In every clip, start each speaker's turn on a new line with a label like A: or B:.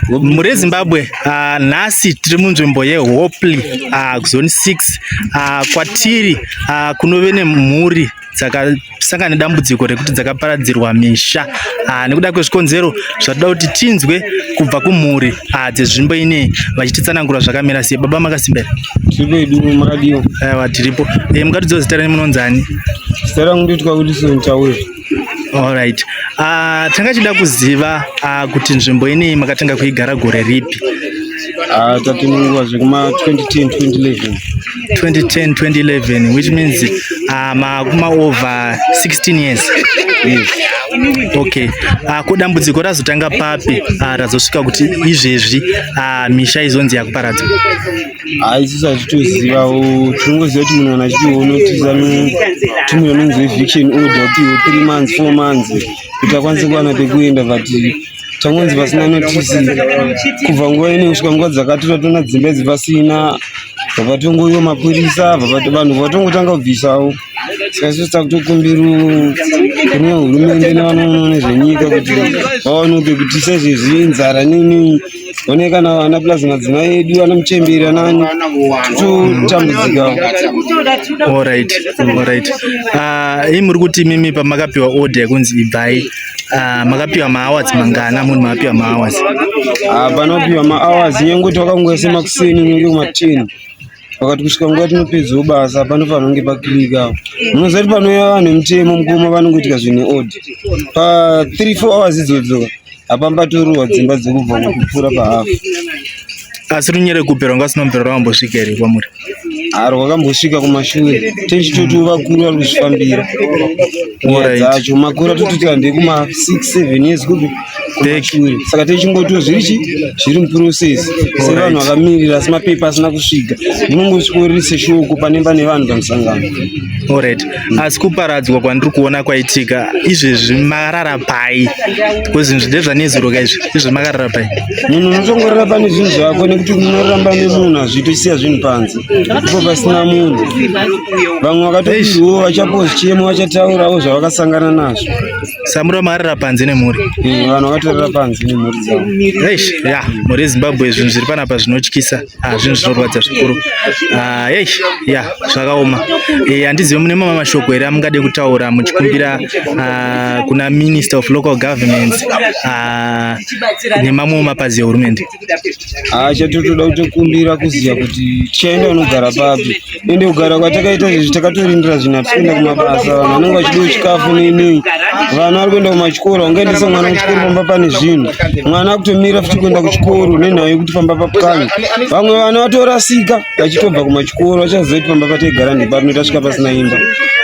A: Mhuri yeZimbabwe, nhasi tiri munzvimbo yeHopley, zone 6, kwatiri kunove nemhuri dzakasangana nedambudziko rekuti dzakaparadzirwa misha nekuda kwezvikonzero zvatoda kuti tinzwe kubva kumhuri dzezvimbo ineyi vachititsanangura zvakamira sei. Baba makasimba here?
B: Tiripo hedu, makadiwa?
A: Aiwa, tiripo. Mungatiudzawo zita renyu, munonzani?
B: Zita rangu ndoitwa Wilson Chawere.
A: Alright. Tanga chida kuziva kuti nzvimbo ineyi makatanga kuigara gore ripi?
B: Tati munguva zvekuma 2010 2011.
A: 2010 2011, which means makuma over 16 years.
B: Yes.
A: Okay. Ko dambudziko razotanga papi, razosvika kuti izvezvi misha izonzi yakuparadzwa?
B: Hayi, isusu hatitozivawo, tinongoziva kuti munhu kana achipiwa notice, anotumirwa nonzi eviction order, upiwe 3 months, 4 months kuti akwanise kuwana pekuenda, but tangonzi pasina notice kubva nguva ine kusvika nguva dzakati tatoona dzimba idzi pasina, bva patongoiwa mapurisa, bva vanhu vatongotanga kubvisawo. Saka isusu takutokumbira kune hurumende nevanoona nezvenyika kuti vawanewo pekuti sezvezvi inzara nini, one kana vana plus madzimai edu, ana muchemberi, anani, totambudzikawo.
A: Alright. Muri kuti mimi pamakapiwa order yekunzi ibvai, makapiwa mahours mangana? Munhu makapiwa mahours?
B: Panopiwa mahours, nyangwe wakangoisa makuseni unenge kuma10, vakati kusvika nguva tinopedzawo basa panofanira kunge pakirika. Munoziva kuti panouya vanhu vemutemo, mukoma, vanongoitika zvine order pa 3 4 hours idzodzo hapambatorwa dzimba dzekubva kupfuura pahafu.
A: Asi runyerekupe rwanga usina mubvira rwambosvika here kwamuri?
B: Rwakambosvika kumashure, techitoti vakuru vari kuzvifambira nyaya dzacho. Makuru atototi handei kuma 6 7 years kupi kumashure, saka techingotiwo zviri chi zviri muprocess sevanhu vakamirira, asi mapepa asina kusvika, munongosvikoriri seshoko pane pane vanhu pamusangano.
A: Alright. Asi kuparadzwa kwandiri kuona kwaitika izvezvi, makarara pai? Because zvinhu ndezvanezuro ka izvi. Izvi makarara pai?
B: Munhu unotongorera pane zvinhu zvako, nekuti munoramba nemunhu hazviitosiya zvinhu panze ipo pasina munhu. Vamwe vakatopirwawo, vachapiwa zvichemo, vachataurawo zvavakasangana nazvo.
A: Samura makarara panze nemhuri?
B: Vanhu vakatorera panze nemhuri dzavo.
A: Eish, ya, mhuri yeZimbabwe, zvinhu zviri panapa zvinotyisa. Zvinhu zvinorwadza zvikuru. Eish, ya, zvakaoma. Handizivi mune mamwe mashoko here amungade kutaura muchikumbira kuna Minister of Local Governments nemamwewo mapazi ehurumende?
B: Chatotoda kutokumbira kuziva kuti tichaenda unogara papi, ende kugara kwatakaita izvi takatorindira zvinhu, hatisi kuenda kumabasa. Vanhu vanenge vachidiwa chikafu neinei, vana vari kuenda kumachikoro, ungaendesa mwana kuchikoro pamba pane zvinhu, mwana akutomira futi kuenda kuchikoro nenhau yekuti pamba papwanya. Vamwe vana vatorasika vachitobva kumachikoro, vachaziva kuti pamba pataigara ndepari, notasvika pasina imba.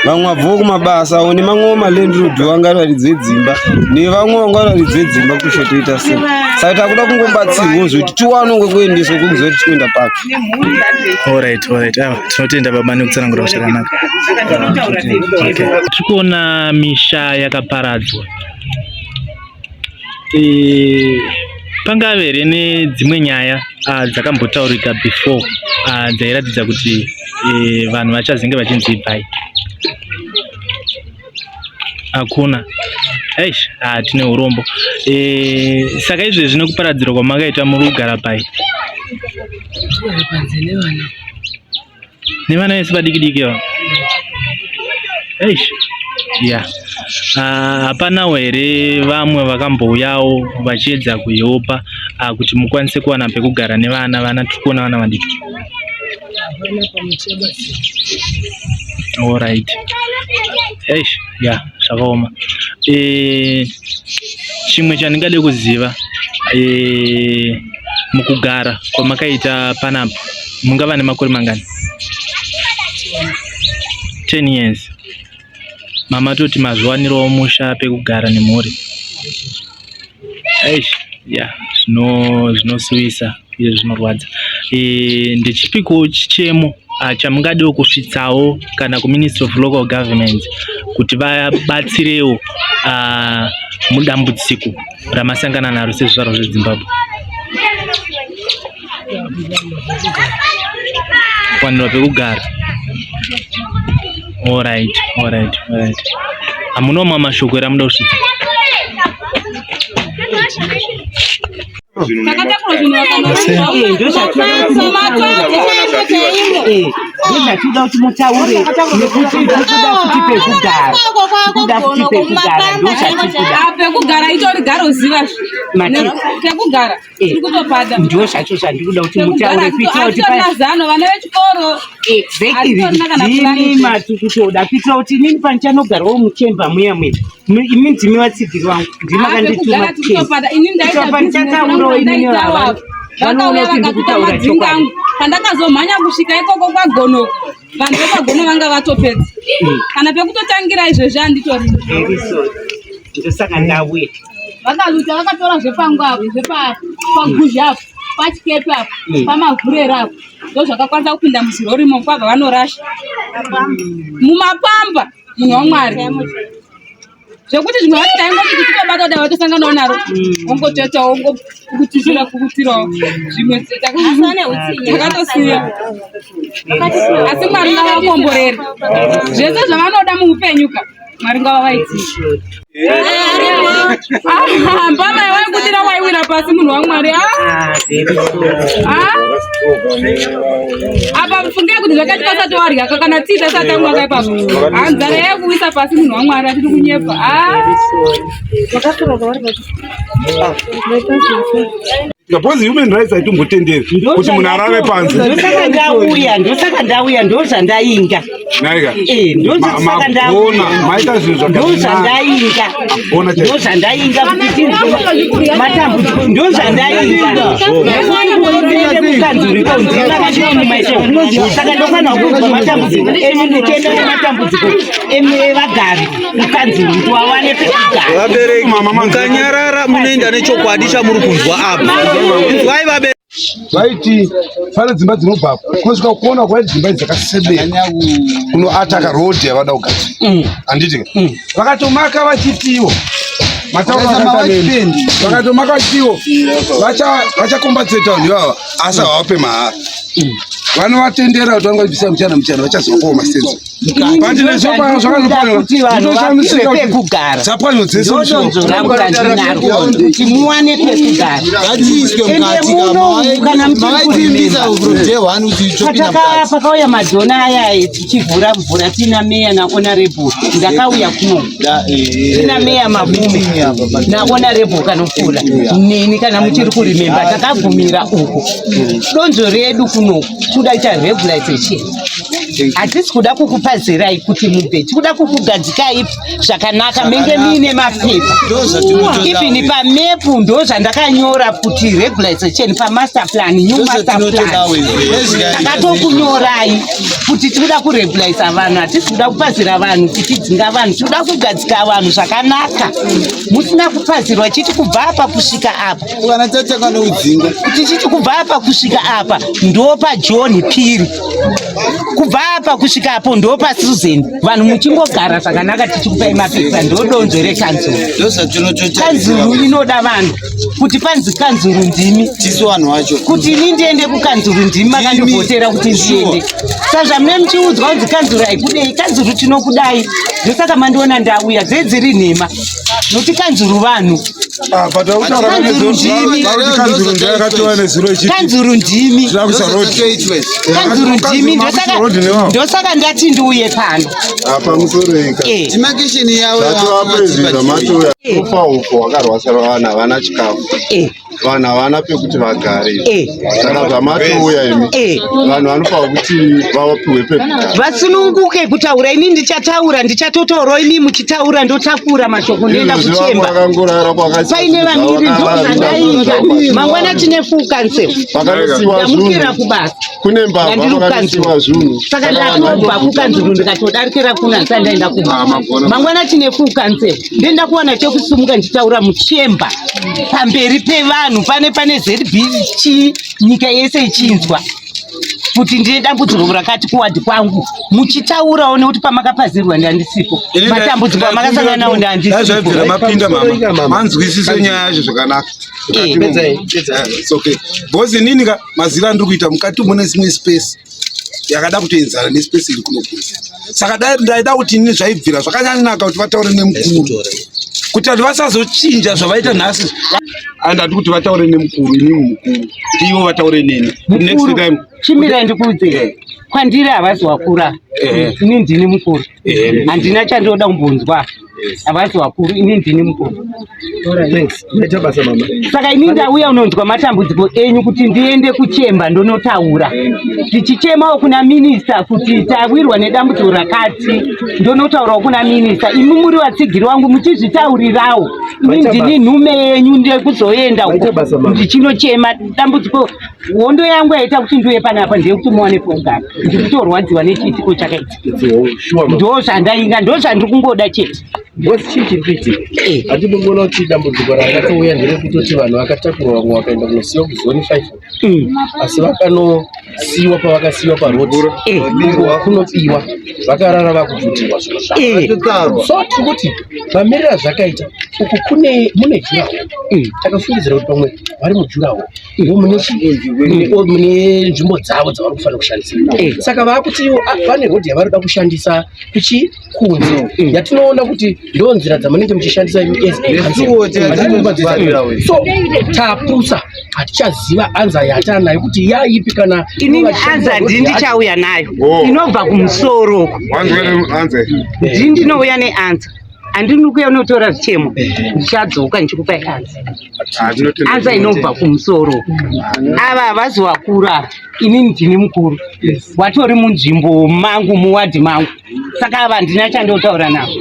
B: Vamwe vabvawo kumabasa awo, nemamwewo malandlord vanga varidzi vedzimba, nevamwe vanga varidzi vedzimba, kushotoita sei. Saka takuda kungobatsirwawo zvekuti tiwane kwekuendeswa, kwekuziva kuti tikuenda papi.
A: Alright. Tinotenda baba nekutsanangura zvakanaka. Okay. Tiri kuona misha yakaparadzwa. Pangave here nedzimwe nyaya dzakambotaurika before, dzairatidza kuti vanhu vachazenge vachinzi ibvai? Hakuna. Eish, tine urombo. Saka izvezvi nekuparadzirwa kwamakaita, muri kugara pai?
C: Kugara panze nevana.
A: Nevana vese vadiki diki ava? Eish, ya. Hapanawo here vamwe vakambouyawo vachiedza kuhelpa kuti mukwanise kuwana pekugara nevana? Vana, tiri kuona vana vadiki.
C: Hapana pamuchabatsira.
A: Alright. Eish, ya, zvakaoma. Chimwe chandingade kuziva, mukugara kwamakaita panapa mungava nemakore mangani? 10 years. Mama toti mazviwanirawo musha pekugara nemhuri? Eish, ya, zvinosuwisa uye zvinorwadza. Ndechipiko chichemo chamungadewo kusvitsawo kana kuMinistry of Local Government kuti vabatsirewo mudambudziko ramasangana naro sezvizvarwa zveZimbabwe? Kuwanirwa pekugara. Alright. Hamunawo mamwe mashoko here amunoda kusvitsa?
D: Vakatakura zvinhu
E: Takatakura zvinhu
F: ndozvatinoda kuti mutaure nekuti tikuda kuti pekugara tikuda kuti pekugara ndozvatikuda
E: pekugara itori garoziva pekugara tiri kutopada
F: ndo zvacho zvandikuda kuti mutaure kuitira kuti
E: zano vana vechikoro
F: exactly ndimi matikutoda kuitira kuti inini pandichanogarawo muchemba muya muya imi ndimi vatsigiri vangu ndimi makandituma
E: kuchemba pandichataurawo
F: inini vava
E: vakauya vakatuta madzinga angu pandakazomhanya kusvika ikoko kwagono vanhu vekwagono vanga vatopedza kana pekutotangira izvezvi anditori
F: ndosaka ndauya
E: vakaluta vakatora zvepangu apo zvepaguzha apo pachikepe apo pamavhurera apo ndozvakakwanisa kupinda muzirorimo kwabva vanorasha mumapamba munhu wamwari zvekuti zvimwe vacho taingoti kuti tobata kudai watosanganawo naro wongotoitawo wongopukutira pukutirawo zvimwe takatosiya asi Mwari ngavakomborere zvese zvavanoda muupenyu ka Mwari ngavavaitire mbama yawaikudira waiwira pasi munhu wamwari apa fungai kuti zvakaitika usati warya kana tii tasati tamwa ka ipapo nzara yaikuwisa pasi munhu wamwari atiri kunyepa
D: Because human rights haitombotenderi kuti munhu arare panze.
F: Ndosaka ndauya, ndosaka ndauya, ndozvandainga.
D: Naika.
F: Eh, ndosaka ndauya.
D: Maita zvinhu zvakanaka.
F: Ndozvandainga. Ndozvandainga kuti tinzwe matambudziko. Ndozvandainga. Kukanzuru iko ndakachini maisha. Saka ndofanira kunzwa matambudziko enyu ndichienda nematambudziko evagari kukanzuru kuti wawane pekugara.
G: Vabereki mukanyarara munoenda nechokwadi chamuri kunzwa apa. Inzwai vabereki.
D: Vaiti pane dzimba dzinobva kunosvika kuona kwaiti dzimba idzi dzakasebera kunoataka road yavada kugadzira handiti vakatomaka vachitiwo matauro akaita vakatomaka vachitiwo vachakombatseta vanhu ivava asi havape mahara vanovatendera kuti vange vachibvisa muchana muchana vachazopawo masenzi but nezvopano
F: zvakazopanywa
D: dzapanywa dzese
F: ndodonzo rangu randinaro kuti muwane pekugara ende muno kana muchiri pakauya madhona aya tichivhura mvura tina meya nahonorable ndakauya kuno tina meya mabume nahonorable kanopfuura neni kana muchiri kurimemba takagumira uku donzo redu kuno toda kuita regularization hatisi kuda kukupazirai kuti mubve tikuda kukugadzikai zvakanaka menge muine mapepa even pamepu ndo zvandakanyora kuti regularization pamaster plan new master plan takatokunyorai kuti tikuda kuregulariza vanhu hatisi kuda kupazira vanhu tichidzinga vanhu tikuda kugadzika vanhu zvakanaka musina kupazirwa chiti kubva apa kusvika apa
B: kana tatanga noudzinga
F: tichiti kubva apa kusvika apa ndopa John Phiri kubva apa kusvika apo ndopa Susan vanhu muchingogara zvakanaka tichikupai mapepa ndodonzo rekanzuru kanzuru inoda vanhu kuti panzi kanzuru ndimi
B: tisu vanhu vacho
F: kuti ini ndiende kukanzuru ndimi makandivhotera kuti ndiende saka zvamune muchiudzwa kunzi kanzuru haikudei kanzuru tinokudai ndosaka mandiona ndauya dzedziri nhema nokuti kanzuru vanhu kanzuru ndimi kanzuru ndimi ndosaka ndati ndiuye pano
B: timakishini yavo
H: zvatovapresident matouya ufa uko wakarwasa vanhu havana chikafu vanhu havana pekuti vagare saka zvamatouya imi vanhu vanofanira kuti vapiwe pekugara
F: vasununguke kutaura ini ndichataura ndichatotaurawo imi muchitaura ndotakura mashoko ndoenda kuchemba paine vamiri ndozvandainga mangwana tine full council
H: pakanosiwa
F: ndamukira kubasa
H: kune mbavha pakanosiwa zvinhu
F: saka ndatobva kukanzuru ndikatodarikira kuna ndisati ndaenda kumba mangwana tine full council ndoenda kuwana chekusumuka ndichitaura muchemba pamberi pevanhu pane pane ZBC nyika yese ichinzwa kuti ndine dambudziko rakati kuwadhi kwangu muchitaurawo nekuti pamakapazirwa ndandisipo matambudziko amakasangana nawo ndandisipo
D: mapinda mama manzwisise nyaya yacho zvakanaka It's okay because inini ka mazira andiri kuita mukati mune imwe space yakada kutoenzana nespace iri kuno kunze saka dai ndaida kuti inini zvaibvira zvakanyanaka kuti vataure nemukuru Kuti vanhu vasazochinja zvavaita nhasi. And ati kuti vataure nemukuru, inini mukuru. Ivo vataure neni. Next time.
F: Chimirai ndikuudze. Kwandiri havazi wakura. Ini ndini mukuru. Handina chandinoda kumbonzwa. Havazi wakuru, ini ndini mukuru.
I: Thanks. Maita basa mama.
F: Saka ini ndauya unonzwa matambudziko enyu kuti ndiende kuchemba ndonotaura. Ndichichemawo kuna minista kuti tawirwa nedambudziko rakati ndonotaurawo kuna minista. Imi muri vatsigiri wangu muchizvitaurirawo. Ini ndini nhume yenyu ndekuzoenda uko ndichinochema dambudziko. Hondo yangu yaita kuti ndiuye panapa ndeyekuti muwane pekugara. Ndikutorwadziwa nechiitiko chakaitika. Ndo zvandainga, ndo zvandiri kungoda chete.
I: Because chii chiri kuitika? Hatibongoona kuti dambudziko rakatouya nderekutoti vanhu vakatakurwa vamwe vakaenda kunosiyiwa kuzoni 5 asi vakanosiyiwa pavakasiyiwa parodi uko kunobiwa vakarara vakubvutirwa zvinhu zvavo. So tiri kuti mamiriro azvakaita uku kune mune juraho, takafungidzira kuti pamwe vari mujuraho mune nzvimbo dzavo dzavari kufanira kushandisa. Saka vakuti ivo vane rodhi yavari kuda kushandisa kuchi kunze yatinoona kuti ndo nzira dzamunenge muchishandisa imi as a council. So tapusa, hatichaziva anza yatanayo kuti yaipi kana
F: Inini anza ndini ndichauya nayo inobva kumusoro uko. Ndini ndinouya neanza, handini kuuya unotora zvichemo, ndichadzoka ndichikupai anza. Anza inobva kumusoro. Ava havazi vakuru ava, inini ndini mukuru, watori munzvimbo mangu muwadhi mangu, saka ava handina chandotaura navo.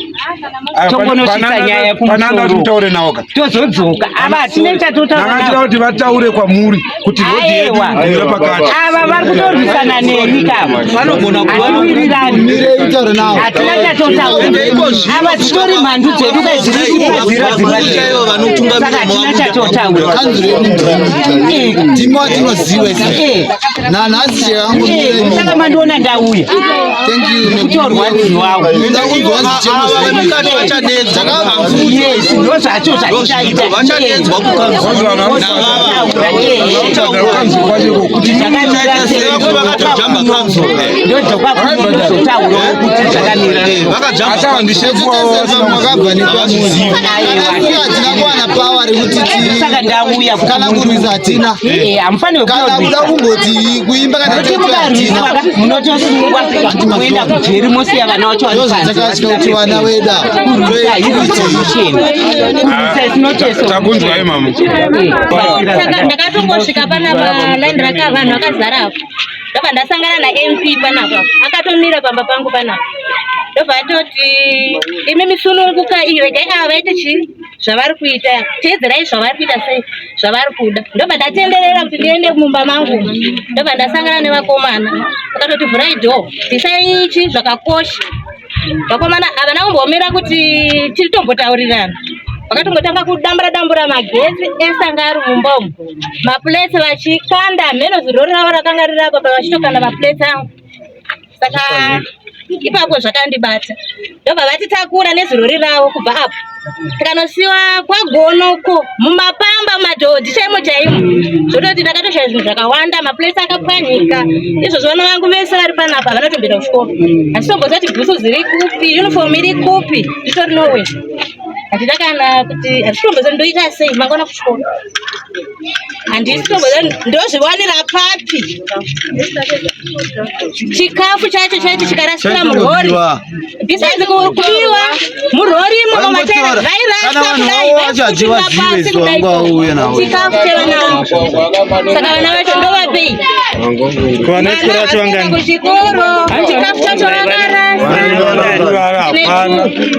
F: Tongonosvitsa nyaya
D: Pananda
F: kumusoro
D: mutaure navo ka.
F: Tozodzoka. Ava hatina chatotaura
D: Ndanga
F: navo.
D: kuti vataure kwamuri kuti rodhi yedu
F: Aiwa.
D: iri pakati.
F: Ava vari kutorwisana neni kava, hatiwirirani, hatina chatotaura. Ava dzitori mhandu dzedu kai dziri kugadzira dzimba dzedu, saka hatina chatotaura.
J: Ndimi watinoziva isu. Nanhasi chevangu.
F: Saka mandiona ndauya ndikutorwadziwawo. Yes, ndo zvacho zvatichaita. Ndodzoka kuno ndozotaurawo kuti zvakamira.
D: Asi ndishefu wavo vasina
J: Makabva nekwamuri. Hatina kuwana power rekuti
F: Saka ndauya kuti
J: kana kurwisa hatina.
F: Hamufanirwi
J: Kana kuda kungoti kuimba kana
F: Nokuti mukarwiswa munotosungwa moenda kujeri, mosiya vana vacho vari panze.
J: Ndozvatakasvika kuti vana weda.
F: Kurwisa haisi solution. Kurwisa is not a solution.
D: Takunzwai mama.
K: Saka ndakatongosvika panapa line raka vanhu vakazara apo, ndobva ndasangana naMP panapa, akatomira pamba pangu panapa, ndobva atoti imi misununguka iyi, regai ava vaite chii zvavari kuita, teedzerai zvavari kuita sei zvavari kuda. Ndobva ndatenderera kuti ndiende mumba mangu, ndobva ndasangana nevakomana vakatoti vhurai dhoo, bvisai ichi zvakakosha. Vakomana havana kumbomira kuti tiri tombotaurirana, vakatongotanga kudambura dambura magetsi ese anga ari mumba umu, maplates vachikanda mheno, zirori ravo rakanga riri apa, vachitokanda maplates angu. Saka ipapo zvakandibata, ndobva vatitakura nezirori ravo kubva apo tikanosiwa kwaGonoko mumapamba mumadhodhi chaimo chaimo, zvototi ndakatoshaya zvinhu zvakawanda, maplates akapwanyika. Izvozvo vana vangu vese vari panapa havana kutomboenda kuchikoro, hatitomboziva kuti bhutsu dziri kupi, uniform iri kupi, nditori nowhere, handina kana kuti handisitomboziva ndoita sei mangwana kuchikoro, handisitomboziva ndozviwanira papi chikafu chacho chaiti chikarasikira murori, besides kubiwa murori imomo mataira vairasa kudai, vaifutira pasi kudai chikafu chevana vangu. Saka vana vacho ndovapei?
A: Vana vechikoro vacho vangani?
K: Kuchikoro chikafu chacho vakarasa.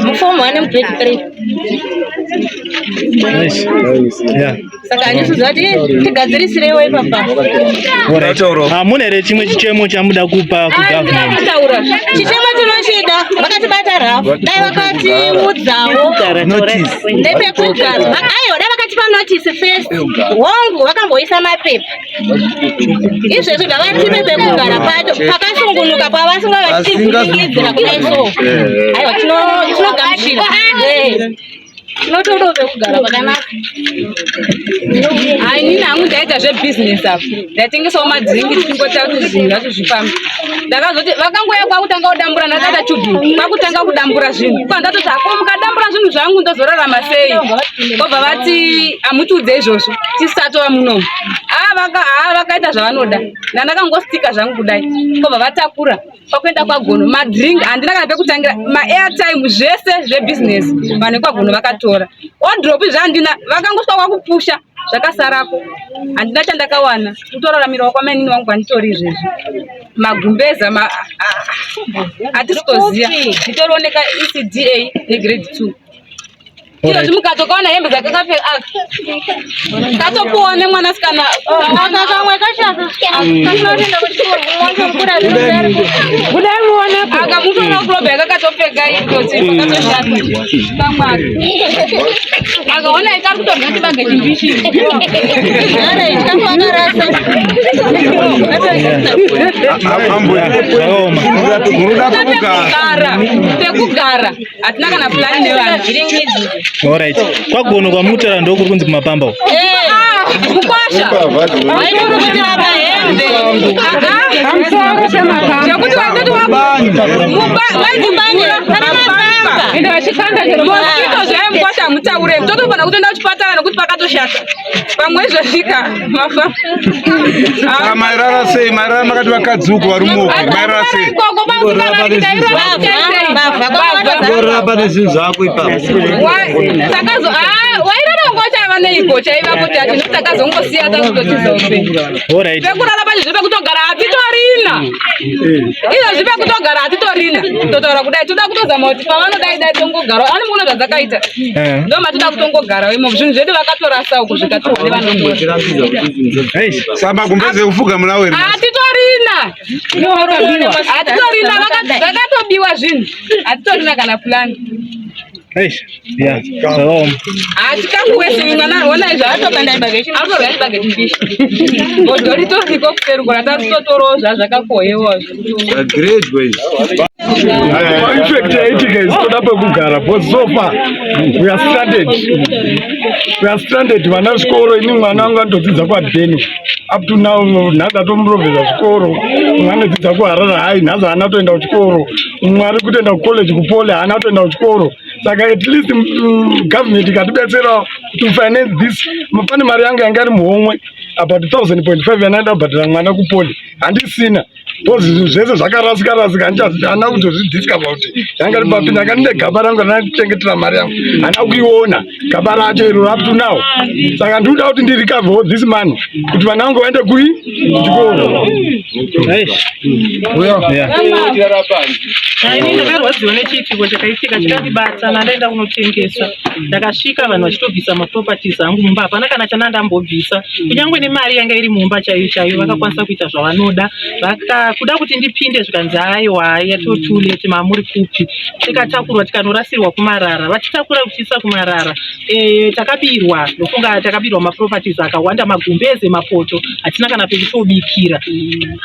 K: Mufomu 1 mugrade 3.
A: Nice. Yeah.
K: Saka handisiziva kuti tigadzirisireiwo ipapa.
A: Alright. Mune here chimwe chichemo chamuda kupa kugovernment?
K: Kutaura chichemo tinochida, vakatibata rafu, dai vakatiudzawo nepekugara. Aiwa, dai vakatipa notice first. Hongu, vakamboisa mapepa, izvezvi ngavatipe pekugara pacho pakasungunuka pavasinga vachitivhiringidzira kudai. So aiwa, tinogamuchira. Tinotodawo pekugara pakanaka.
E: Hai, inini hangu ndaita Ndaita zvebhizinesi apa, ndaitengesawo madhiringi tichingoita kuti zvinhu zvacho zvifambe. Ndakazoti vakangouya kwakutanga kudambura, ndakaita chubhi kwakutanga kudambura zvinhu. Kwa ndatoti ako mukadambura zvinhu zvangu ndozorarama sei? Vobva vati hamutiudze izvozvo tisatova munomu. Ah, vaka ah, vakaita zvavanoda. Ndandakangostika zvangu kudai. Vobva vatakura kwakuenda kwagono madrink handina kana pekutangira maairtime zvese zvebusiness vanhu vekwagono vakatora odrop zvandina vakangosvika kwakupusha zvakasarako handina chandakawana kutoraramirawo kwamainini wangu kwanditori izvezvi magumbeza ma hatisi kutoziva nditorioneka ecda negrade 2 Izvozvi mukatokaona hembe dzakakapfeka aka katopuwa nemwanasikana
K: kamwe
E: aka mutoona kuloba yakakatopfeka ikutoti pakatoshata kamwe aka akaona ikari kutorya chibage chimbishi pekugara hatina kana plan nevana.
A: Alright. Kwagono kwamutara ndokuri kunzi kumapamba uko.
E: Eh, kukwasha. Zvekuti vatoti mosquito zvayo mukwasha hamutaure totofanira kutoenda kuchipatara nokuti pakatoshata pamwe izvozvika mafa
D: Ah, mairara sei mairara makati vakadzi uko varume uko mairara sei
G: Ngorapa nezvinhu zvako ipapo.
E: Takazo ah wairara ngochaiva neiko chaivapo chacho nekuti takazongosiya takutotiza upenyu.
A: Alright.
E: Pekurara pacho zviri pekutogara hatitorina. Izvo zviri pekutogara hatitorina. Totaura kudai toda kutozama kuti pavanodai dai tongogara. Ani muona zvadzakaita.
A: Eh.
E: Ndo matoda kutongogara imo zvinhu zvedu vakatorasa uko zvikatorwa nevanotora.
D: Saka magumbeze ekufuga munawo here?
E: Hatitorina. Hatitorina zvakatobiwa zvinhu. Hatitorina kana plan.
A: Eish. Yeah. Zvakaoma.
E: Hatikakuwesi mwana ona izvo atobanda ibage atorya chibage chimbishi. Bhodho ritoriko kuseri kora tatotorowo zvazvakakohewa
D: Zvagredwa izvi.
L: Effect yaitika is toda pekugara because so far we are stranded. We are stranded vana zvikoro ini mwana wangu anotodzidza kwaDeni up to now nhasi atomurovhedza zvikoro mumwe anodzidza kuHarare High nhasi haana kutoenda kuchikoro mumwe ari kutoenda kucollege kupole haana kutoenda kuchikoro saka at least government ikatibetserawo to finance this pane mari yangu yanga iri muhomwe about 1000.5 yanaenda kubhadhara mwana kupole handisina because zvinhu zvese zvakarasika rasika handina kutozvidiscover kuti yanga iri papi ndanga ndine gaba rangu randichengetera mari yangu handina kuiona gaba racho iro up to now saka ndikuda kuti ndirecoverwo this money kuti vana vangu vaende kui kuchikoro.
M: Ini ndakarwadziwa nechiitiko chakaitika chakandibata nandaenda kunotengesa. Ndakasvika vanhu vachitobvisa maproperties angu mumba, hapana kana chandandambobvisa. Kunyange nemari yanga iri mumba chaiyo chaiyo vakakwanisa kuita zvavanoda. Vakakuda kuti ndipinde zvikanzi aiwa yatoo too late mamuri kupi. Tikatakurwa tikanorasirwa kumarara. Vatitakura kutiisa kumarara e, takabirwa ndofunga takabirwa maproperties akawanda magumbeze mapoto hatina kana pekutobikira.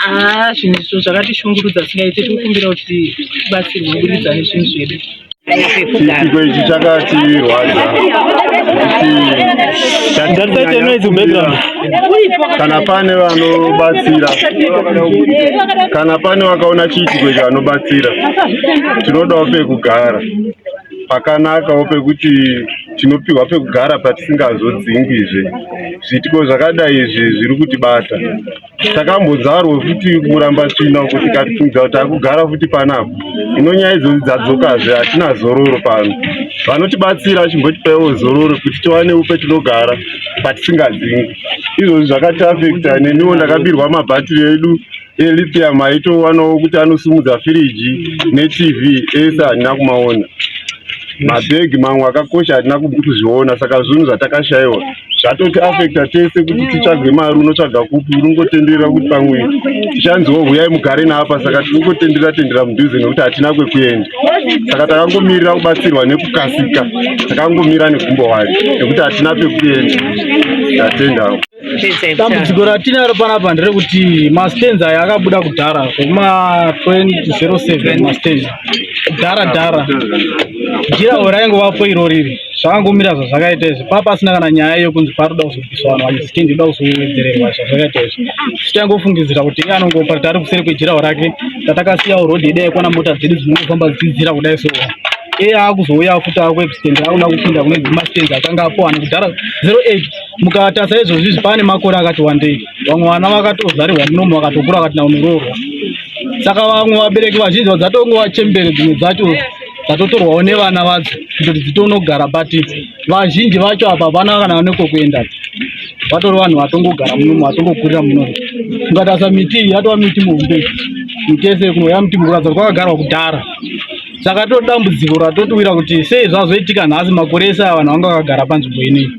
M: Ah, zvinhu izvo zvakatishungurudza singaite tikukumbira kuti tibatsirwe kuburikidza nezvinhu zvedu.
H: Chiitiko ichi chakatirwadza kuti kana pane vanobatsira, kana pane vakaona chiitiko ichi vanobatsira, tinodawo pekugara pakanakawo pekuti tinopiwa pekugara patisingazodzingwizve. Zviitiko zvakadai izvi zviri kutibata. Takambodzarwo futi kuramba tsvina uko tikafungidza kuti takugara futi panapa. Ino nyaya idzodzi dzadzokazve hatina zororo pano. Vanotibatsira chimbotipaiwo zororo kuti tiwanewo petinogara patisingadzingwi. Izvozvi zvakatiafekta neniwo ndakabirwa mabhatiri edu elithium aitowanawo kuti anosimudza firiji netv ese handina kumaona. Mabhegi mamwe akakosha hatina kuzviona saka zvinhu zvatakashaiwa zvatoti afecta tese kuti titsvage mari unotsvaga kupi unongotenderera kuti pamwe tichanziwo huyai mugare naapa saka tinongotenderera tendera mudhuze nekuti hatina kwekuenda saka takangomirira kubatsirwa nekukasika takangomira negumbo wari nekuti hatina pekuenda tatendawo
A: Dambudziko ratinaro panapa nderekuti mastands aya akabuda kudhara zvekuma 2007 mastands kudhara dhara jirawo raingovapo irori iri. Zvakangomira zvazvakaita izvi, paa pasina kana nyaya yekunzi paroda kuzobviswa vanhu vachizitendi inoda kuzowedzererwa zvazvakaita izvi. Tichangofungidzira kuti iye anongopa kuti ari kuseri kwejirawo rake tatakasiyawo road yedu yaikwana mota dzedu dzinongofamba dzichidzira kudai so iye akuzouya futi akuextend akuda kupinda kune dzimwe akanga apowana kudhara 08 mukatarisa izvozvi izvi pane makore akati wandei vamwe vana vakatozarirwa munomu vakatokura vakati naunoroorwa saka vamwe vabereki vazhinji vadzatongova chembere dzimwe dzacho dzatotorwawo nevana vadzo kutoti dzitonogara but vazhinji vacho apa havana kana nekwekuenda vatori vanhu vatongogara munomu vatongokurira munomu ukatarisa miti iyi yatova miti muhombe miti yese kuno ya miti mukuratidza kuti kwakagarwa kudhara saka to dambudziko ratotiwira kuti sei zvazoitika nhasi makore ese aya vanhu vanga vakagara panzvimbo ineyi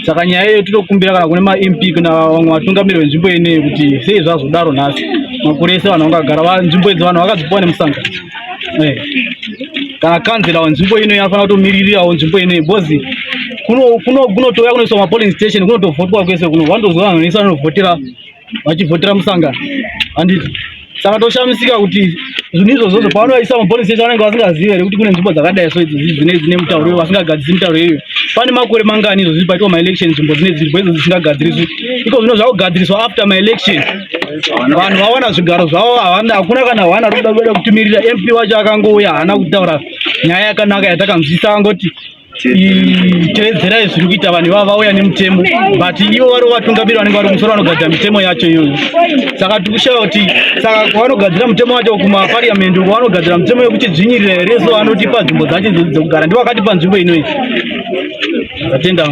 A: saka nyaya iyoyo tinokumbira kana kune mamp kuna vamwe vatungamiri venzvimbo ineyi kuti sei zvazodaro nhasi makore ese vanhu vanga vakagara nzvimbo idzi vanhu vakadzipuwa nemusangano eh. kana kanzela wenzvimbo ino anofanira kutomiririrawo nzvimbo inoyi because kunotouya kunoiswa mapolling station kunotovhotwa kwese kuno vanotozwa vanhu vese vanovhotera vachivhotera musangano handiti saka toshamisika kuti zvinhu izvozvozvo pavanovaisa mapolice station vanenge vasingazivi here kuti kune nzvimbo dzakadai so idzo dzine dzine mutauro iyoyo vasingagadzirisi mitauro iyoyo pane makore mangani izvozvi paitwa maelection nzvimbo dzine nzvimbo idzo dzisingagadziriswi iko zvino zvakugadziriswa after maelection vanhu vawana zvigaro zvavo hakuna kana hwana ari kuda kuda kutimirira mp wacho akangouya haana kutaura nyaya yakanaka yatakanzwisa angoti tevedzerai zviri kuita vanhu ivava vauya nemutemo but ivo vari vatungamiri vanenge vari kumusoro vanogadzira mitemo yacho iyoyo saka tiri kushaya kuti saka kwavanogadzira mutemo wacho kumapariamendi uko vanogadzira mitemo yekutidzvinyirira here so vanotipa nzvimbo dzacho idzodzo dzekugara ndivo vakatipa nzvimbo inoyi tatenda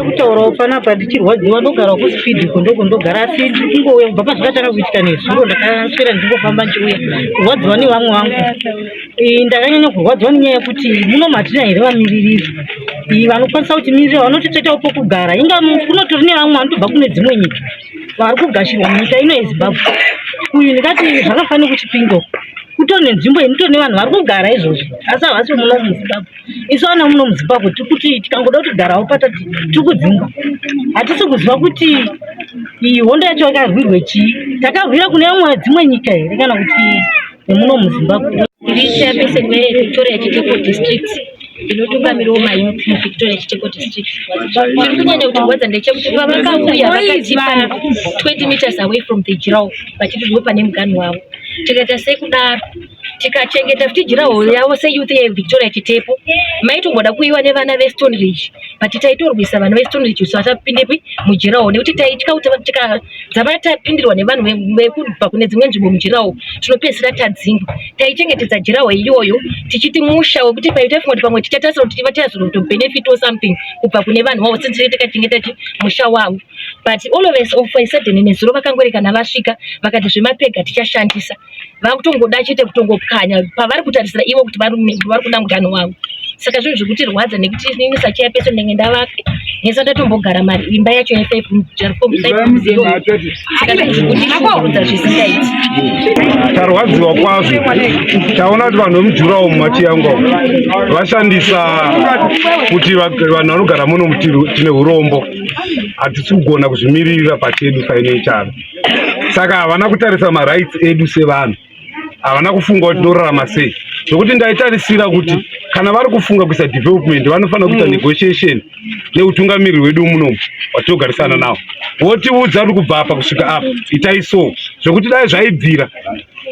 N: kutaurawo panapa ndichirwadziwa ndogara kuspeed uko ndokundogara asi ndikungouya kubva pazvakatanga kuitika nezuro ndakaswera ndichingofamba ndichiuya kurwadziwa nevamwe vangu Ndakanyanya kurwadziwa nenyaya yekuti muno matina here vamiririri vanokwanisa kutimirira vanotitsvetawo pokugara inga kunotori nevamwe vanotobva kune dzimwe nyika vari kugashirwa munyika ino yezimbabwe uyu ndingati zvakafanira kuchipinge uku kutori nenzvimbo inotori nevanhu vari kugara izvozvi asi havasi muno muzimbabwe isu vana muno muzimbabwe tiri kuti tikangoda kuti garawo patati tiri kudzingwa hatisi kuziva kuti iyi hondo yacho yakarwirwe chii takarwira kune vamwe dzimwe nyika here kana kuti nemuno muzimbabwe.
K: Ndiri chairperson weVictoria Chitepo District inotungamirawo mayouth muVictoria Chitepo District. Chiri kunyanya kutirwadza ndechekuti pavakauya vakatipa 20 meters away from the jirawo vachiti ndipo pane muganhu wavo. Tikaita sekudaro tikachengeta futi jirawo yavo seyouth yeVictoria Chitepo maitomboda kuiwa nevana veStone Ridge but taitorwisa vana veStone Ridge kuti vasapindepi mujirawo nekuti taitya kuti tika dzava tapindirwa nevanhu vekubva kune dzimwe nzvimbo mujirawo tinopedzisira tadzingwa taichengetedza jirawo iyoyo tichiti musha wekuti paitaifunga kuti pamwe tichatasira kuti tiva tichazotobenefit or something kubva kune vanhu vavo since takachengeta musha wavo but all of us of a sudden nezuro vakangorekana vasvika vakati zvemapega tichashandisa vakutongoda chete kutongopwanya pavari kutarisira ivo kuti vari kuda muganho wavo saka zvinhu zvekutirwadza nekuti inini sachairperson ndenge ndavaka ndisati ndatombogara mari imba yacho ye5 saka zvinhu zvekutishungurudza zvisingaiti
D: tarwadziwa kwazvo taona kuti vanhu vemujurawo mumachiyangwa vashandisa kuti vanhu vanogara muno tine urombo hatisi kugona kuzvimiririra pachedu financial saka havana kutarisa marights edu sevanhu havana kufunga kuti torarama sei zvekuti ndaitarisira kuti kana vari kufunga kuisa development vanofanira kuita mm. negotiation neutungamiriri hwedu munomu watinogarisana nawo votiudza kuti kubva apa kusvika apa itai so zvekuti dai zvaibvira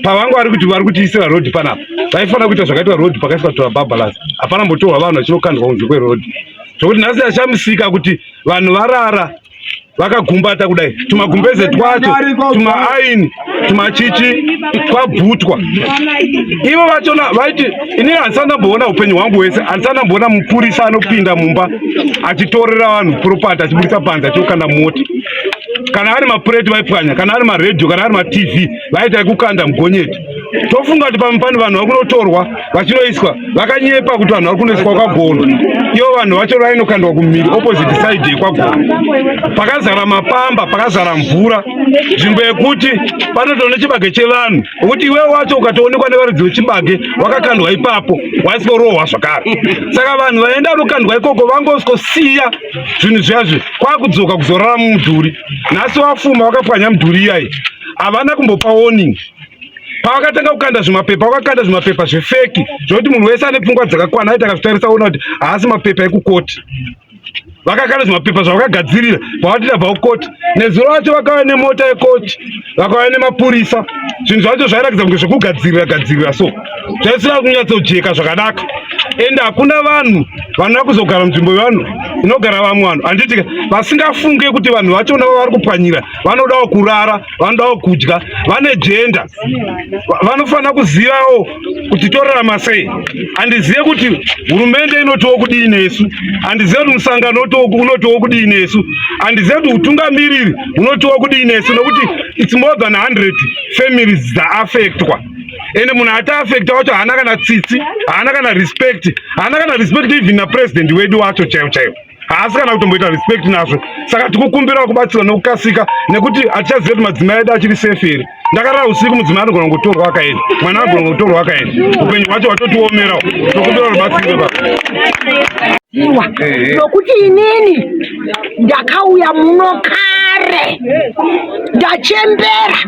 D: pavanga vari kuti vari kutiisira road panapa vaifanira kuita zvakaitwa road pakaiswa torabhabalas hapana mbotorwa vanhu vachinokandwa kunze kweroad zvekuti nhasi yashamisika kuti vanhu varara vakagumbata kudai tumagumbeze twacho tumaaini tumachichi twabvutwa ivo vachona vaiti ini handisati ndamboona upenyu hwangu hwese handisati ndamboona mupurisa anopinda mumba achitorera vanhu propati achiburitsa panze achiokanda mota kana ari mapureti vaipwanya kana ari maredhiyo kana ari matv vaita ekukanda mugonyeti tofunga kuti pamwe pane vanhu vari kunotorwa vachinoiswa vakanyepa kuti vanhu vari kunoiswa kwagono ivo vanhu vacho vainokandwa kumhiri opposite side yekwagono pakazara mapamba pakazara mvura nzvimbo yekuti panotoone chibage chevanhu wekuti iwewe wacho ukatoonekwa nevaridzi vechibage wakakandwa ipapo waisorohwa zvakare saka vanhu vaenda kunokandwa ikoko vangosvosiya zvinhu zviyazvi kwakudzoka kuzorara mumudhuri nhasi wafuma wakapwanya mudhuri iyayi havana kumbopa warning.
L: Pavakatanga kukanda zvimapepa, vakakanda zvimapepa zvefeki zvekuti munhu wese ane pfungwa dzakakwana aiti akazvitarisa ona kuti haasi mapepa ekukoti. Vakakanda zvimapepa zvavakagadzirira pavati tabva kukoti. Nezuro vacho vakauya nemota yekoti, vakauya nemapurisa. Zvinhu zvacho zvairatidza kunge zvekugadzirira gadzirira so zvaisina kunyatsojeka zvakanaka. Ende hakuna vanhu vanoda kuzogara munzvimbo yevanhu inogara vamwe vanhu, handiti vasingafunge kuti vanhu vachona vavari kupwanyira vanodawo kurara, vanodawo kudya, vane jenda, vanofanira kuzivawo kuti torarama sei. Handizive kuti hurumende inotiwo kudii nesu, handizive kuti musangano unotiwo kudii nesu, handizive kuti utungamiriri unotiwo kudii nesu, nokuti it's more than 100 families dzaafektwa. Ende munhu ati afekta wacho haana kana tsitsi, haana kana respect, haana kana respect even napresident wedu wacho chaiwo chaiwo, haasi kana kutomboita respect nazvo. Saka tikukumbirawo kubatsirwa nekukasika, nekuti hatichaziva kuti madzimai edu achiri safe here. Ndakarara usiku, mudzimai anogona kungotorwa akaenda, mwana anogona kungotorwa akaenda, upenyu hwacho hwatotiomerawo. Tokumbira rubatsiro baba.
O: Nokuti inini ndakauya muno kare, ndachembera,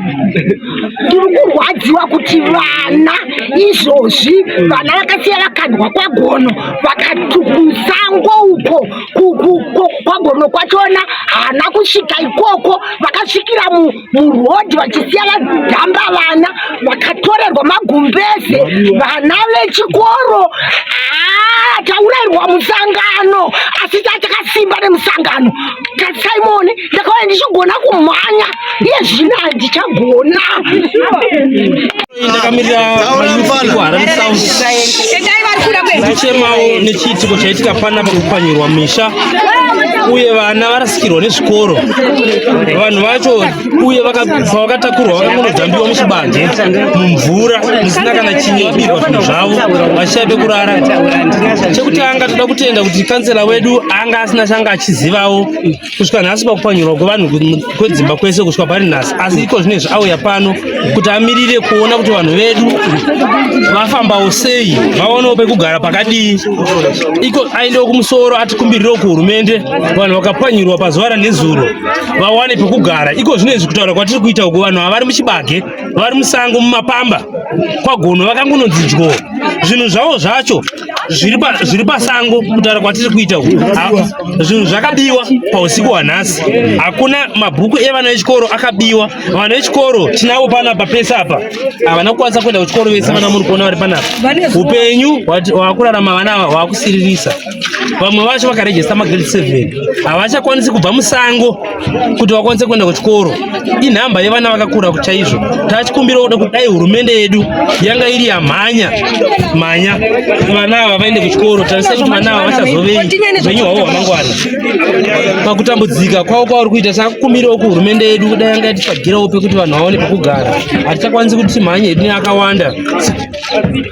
O: ndiri kurwadziwa kuti vana izvozvi, vana vakasiya vakandwa kwaGono, vakatukusango uko kwaGono kwachona haana kusvika ikoko, vakasvikira murodhi vachisiya vadhamba vana, vakatorerwa magumbeze, vana vechikoro. Taurairwa musangano, asi tatakasimba nemusangano. Simon, ndakauya ndichigona kumhanya, iye zvino handichagona.
A: Ndakamirira kuHarare South, ndichemawo nechiitiko chaitika panapa, kupwanyirwa misha uye vana varasikirwa nezvikoro. Vanhu vacho uye pavakatakurwa vakangonodhambiwa muchibage, mumvura musina kana chinyi, vabirwa zvinhu zvavo, vachishaya pekurara. Chekutanga, toda kutenda kuti kansela wedu anga asina changa achizivawo kusvika nhasi pakupwanyirwa kwevanhu kwedzimba kwese kusvika pari nhasi, asi iko zvino izvi auya pano kuti amirire kuona kuti vanhu vedu vafambawo sei, vaonewo pekugara pakadii. Iko aendewo kumusoro, atikumbirirewo kuhurumende, vanhu vakapwanyirwa pazuva ranezuro vawane pekugara. Iko zvino izvi, kutaura kwatiri kuita uku, vanhu ava vari muchibage, vari musango mumapamba kwaGono, vakangononzi dyo, zvinhu zvavo zvacho zviri pasango. Kutaura kwatiri kuita uku, zvinhu zvakabiwa pausiku hwanhasi. Hakuna mabhuku evana vechikoro akabiwa. Vana vechikoro tinavo panapa pese apa, havana kukwanisa kuenda kuchikoro vese vana muri kuona vari panapa. Upenyu hwakurarama vana ava hwakusiririsa. Vamwe vacho vakarejesta magrade 7 havachakwanisi kubva musango kuti vakwanise kuenda kuchikoro. Inhamba yevana vakakura chaizvo. Tachikumbira kuda kudai hurumende yedu yanga iri yamhanya mhanya vana ava vaende kuchikoro. Tarisai kuti vana ava vachazovei upenyu hwavo hwamangwana pakutambudzika kwavo kwavari kuita. Saka kukumbirawo kuhurumende yedu, kudai yanga yatitsvagirawo pekuti vanhu vaone pekugara. Hatichakwanisi kuti timhanye hedu neakawanda,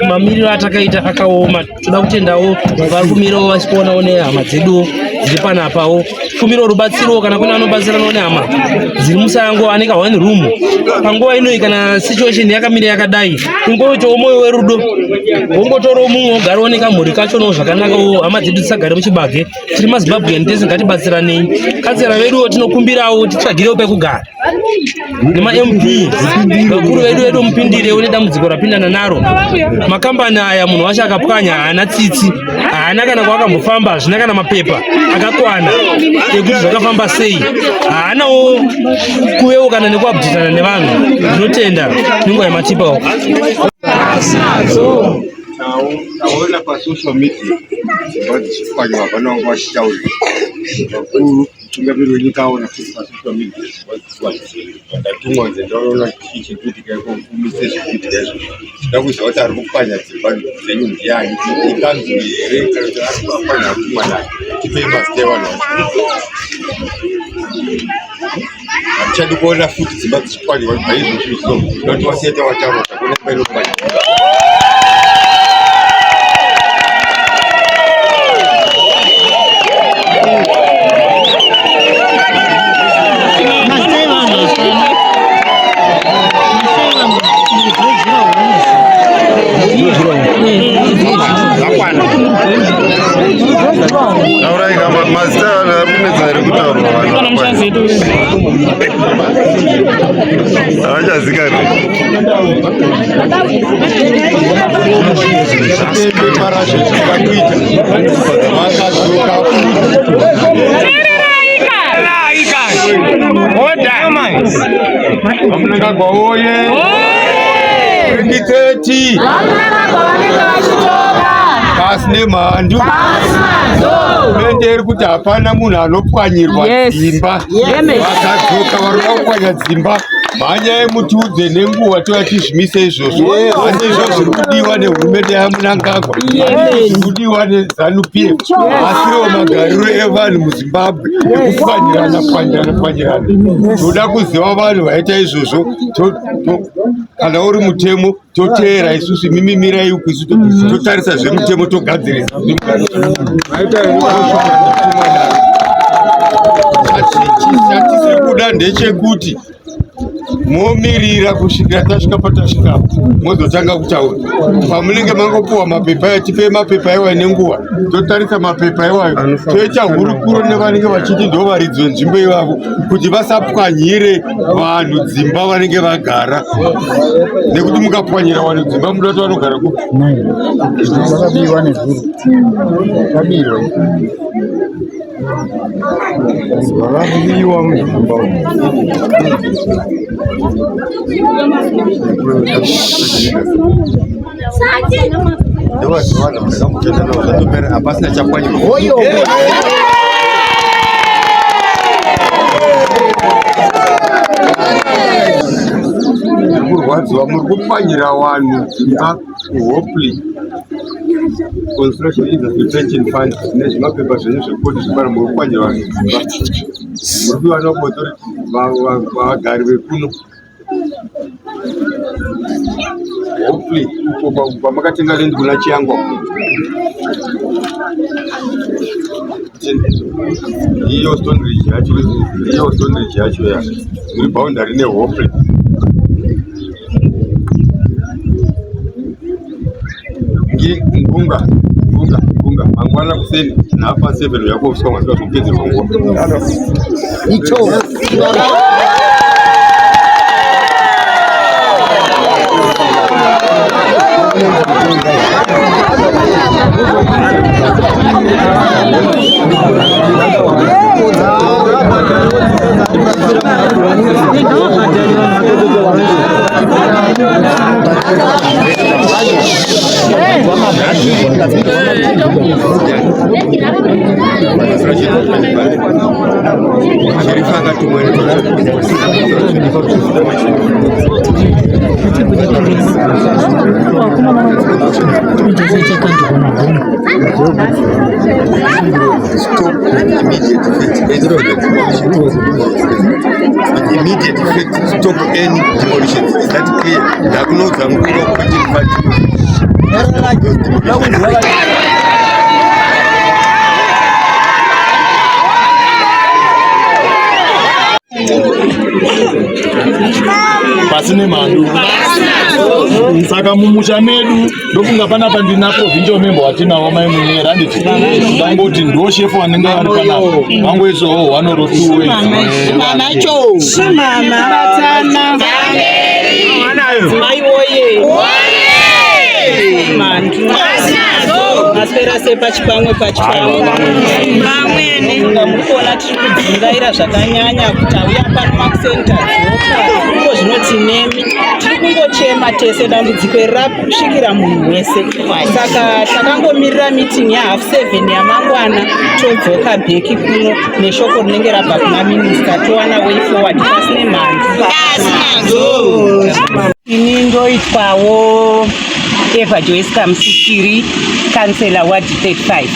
A: mamiriro atakaita akaoma. Toda kutendawo vari kumirawo vachikuonawo nehama dzeduwo dziri panapawo. Kumbirawo rubatsiro kana kune vanobatsiranawo nehama dziri musango anenge one room panguva inoyi. Kana situation yakamira yakadai, kungoitawo mwoyo werudo, wongotorawo mumwe wogarawo nekamhuri kachonawo zvakanakawo, hama dzedu dzisagare muchibage. Tiri maZimbabwean tese, ngatibatsiranei. Kansela veduwo tinokumbirawo titsvagirewo pekugara, nemaMP vakuru vedu vedu mupindirewo nedambudziko rapindana naro. Makambani aya, munhu wacho akapwanya haana tsitsi, haana kana kwaakambofamba, hazvina kana mapepa akakwana ekuti zvakafamba sei, haanawo kuvewo kana nekuabhutitana nevanhu. Ndinotenda nenguva yamatipawo.
H: Taona pasocial media dzimba dzichipwanywa, hapana wanga vachitaura. Vakuru, mutungamiri wenyika aona futi pasocial media dzimba dzichipwanywa. Ndatumwa nze ndaona chii chiri kuitika iko, kumise zviri kuitika izvozvo. Tinoda kuziva kuti ari kupwanya dzimba dzenyu ndiani, ikanzuru here kana kuti ari kupwanya atumwa nani? Tipei mazita evanhu vacho. Hatichadi kuona futi dzimba dzichipwanywa naizvozvo so noti wasiya tawataura takuna imba inopwanywa. Taurai kama mazita evanhu ari kunetsa here kutaurwa, vanhu havachazikani.
D: VaMnangagwa woye! 2030! Pasi nemhandu! Hurumende iri kuti hapana munhu anopwanyirwa dzimba. Vakadzoka vari kuda kupwanya dzimba. Mhanyai mutiudze nenguva touya tizvimise izvozvo. Asi izvo zviri kudiwa nehurumende yaMnangagwa. Zviri kudiwa neZanu PF. Asiriwo magariro evanhu muZimbabwe ekupwanyirana pwanyirana pwanyirana. Toda kuziva vanhu vaita izvozvo. Kana uri mutemo toteera isusu imimi mirai uku isu totarisa zvemutemo togadzirisa. Chatisiri kuda ndechekuti momirira kusvikira tasvika patasvika mozotanga kutaura pamunenge mangopuwa mapepa ayo tipei mapepa iwayo nenguva totarisa mapepa iwayo toita hurukuro nevanenge vachiti ndo varidzi venzvimbo ivavo kuti vasapwanyire vanhu dzimba vanenge vagara nekuti mukapwanyira vanhu dzimba muda kuti vanogara kupi Vakabiwa mudzimba umu. Hapasina chapwanyika. Kurwadziwa muri kupwanyira vanhu dzimba kuHopley. Construction Industry Pension Fund nezvimapepa zvenyu zvekoti zvibara muri kupwanyira vanhu dzimba. Muri kuiwana kuauthority vagari vekuno. Hopefully uko kwamakatenga land kuna Chiyangwa. Iyo Stone Ridge yacho, iyo Stone Ridge yacho ya. Muri boundary neHopley. Ngunga, ngunga, ngunga. Mangwana kuseni nafa 7 yako uswa masika kupedzerwa nguva.
J: Icho.
D: Stop with immediate effect. With immediate effect, stop any demolitions. Is that clear? Ndakunoudza nguva kuti
L: pasi nemhandu saka mumusha medu ndofunga panapa ndina provincial member watinawo mai munyera handiti ndangoti ndo shefu vanenge vari panapa vangoisawo one or two ways
F: Mai woye mhandu maswera sei pachipamwe pachipamwe pamwene muri kuona tiri kudzungaira zvakanyanya kuti auya pano makuseni tadzoka iko zvino tinemi tiri kungochema tese dambudziko iri rasvikira munhu wese saka takangomirira meeting yahalf seven yamangwana todzoka bheki kuno neshoko rinenge rabva kuna minista towana way forward pasi nemhandu ini ndoitwawo Eva Joyce Kamusikiri, kansela ward 35.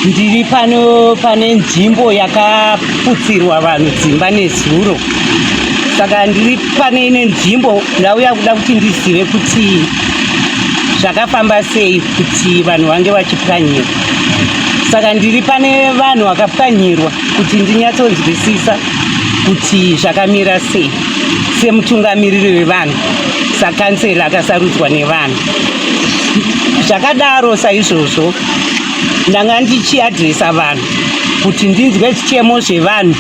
F: Ndiri pano pane nzvimbo yakaputsirwa vanhu dzimba nezuro. Saka ndiri pane ine nzvimbo ndauya kuda kuti ndizive kuti zvakafamba sei kuti vanhu vange vachipwanyirwa. Saka ndiri pane vanhu vakapwanyirwa kuti ndinyatsonzwisisa kuti zvakamira sei semutungamiriri wevanhu sakansela akasarudzwa nevanhu zvakadaro saizvozvo ndanga ndichiadresa vanhu kuti ndinzwe zvichemo zvevanhu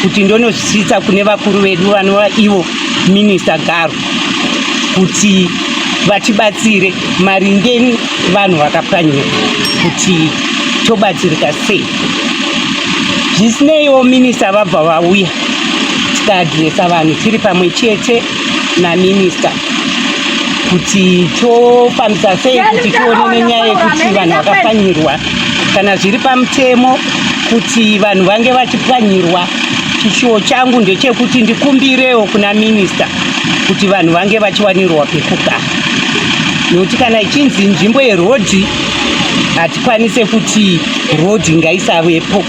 F: kuti ndonozvisvitsa kune vakuru vedu vanova ivo minista garo. kuti vatibatsire maringe vanhu vakapwanyirwa kuti tobatsirika sei. Zvisineiwo minista vabva vauya tikaadhiresa vanhu tiri pamwe chete naminista kuti tofambisa sei kuti tione nenyaya yekuti vanhu vakapwanyirwa kana zviri pamutemo kuti vanhu vange vachipwanyirwa. Chishuwo changu ndechekuti ndikumbirewo kuna minista kuti vanhu vange vachiwanirwa pekugara nokuti kana ichinzi nzvimbo yerodhi hatikwanise kuti rodhi ngaisavepo.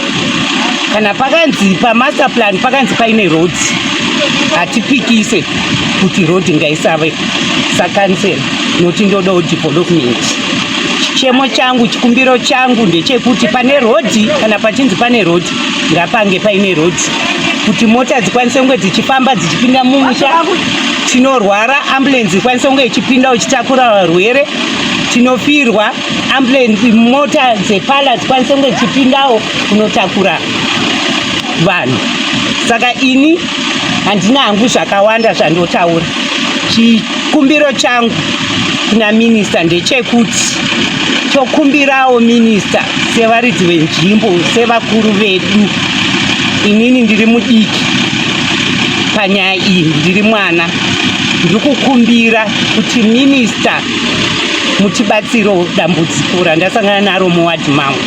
F: Kana pakanzi pamaster plan pakanzi paine rodhi hatipikise kuti rodhi ngaisave sakansela nokuti ndodawo development. Chichemo changu, chikumbiro changu ndechekuti pane rodhi, kana pachinzi pane rodhi ngapange paine rodhi kuti mota dzikwanise kunge dzichifamba dzichipinda mumusha. Tinorwara, ambulance ikwanise kunge ichipinda uchitakura varwere. Tinofirwa, ambulance, mota dzepala dzikwanise kunge dzichipindawo kunotakura vanhu. Saka ini handina hangu zvakawanda zvandotaura. Chikumbiro changu kuna minista ndechekuti tokumbirawo minista sevaridzi venzvimbo, sevakuru vedu. Inini ndiri mudiki panyaya iyi, ndiri mwana. Ndiri kukumbira kuti minista mutibatsirewo dambudziko randasangana naro muwadhi mangu.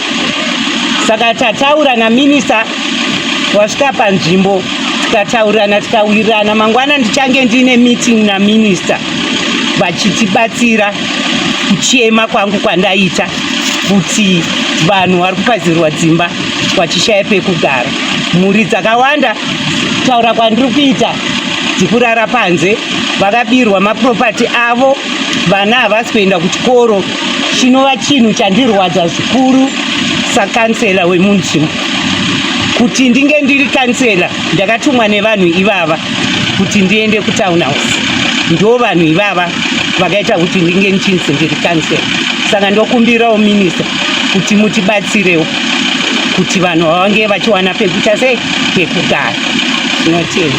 F: Saka tataura naminista, wasvika panzvimbo tikataurirana tikawirirana. Mangwana ndichange ndine meeting naminista vachitibatsira kuchema kwangu kwandaita kuti vanhu vari kupazirwa dzimba vachishaya pekugara. Mhuri dzakawanda, kutaura kwandiri kuita, dzikurara panze, vakabirwa mapropati avo, vana havasi kuenda kuchikoro, chinova chinhu chandirwadza zvikuru sakansela wemunzvimbo. Kuti ndinge ndiri kansela ndakatumwa nevanhu ivava kuti ndiende kutown house, ndo vanhu ivava vakaita kuti ndinge ndichinzi ndiri kansela. Saka ndokumbirawo minista kuti mutibatsirewo kuti vanhu vange vachiwana pekuita sei, pekugara. Tinotenda.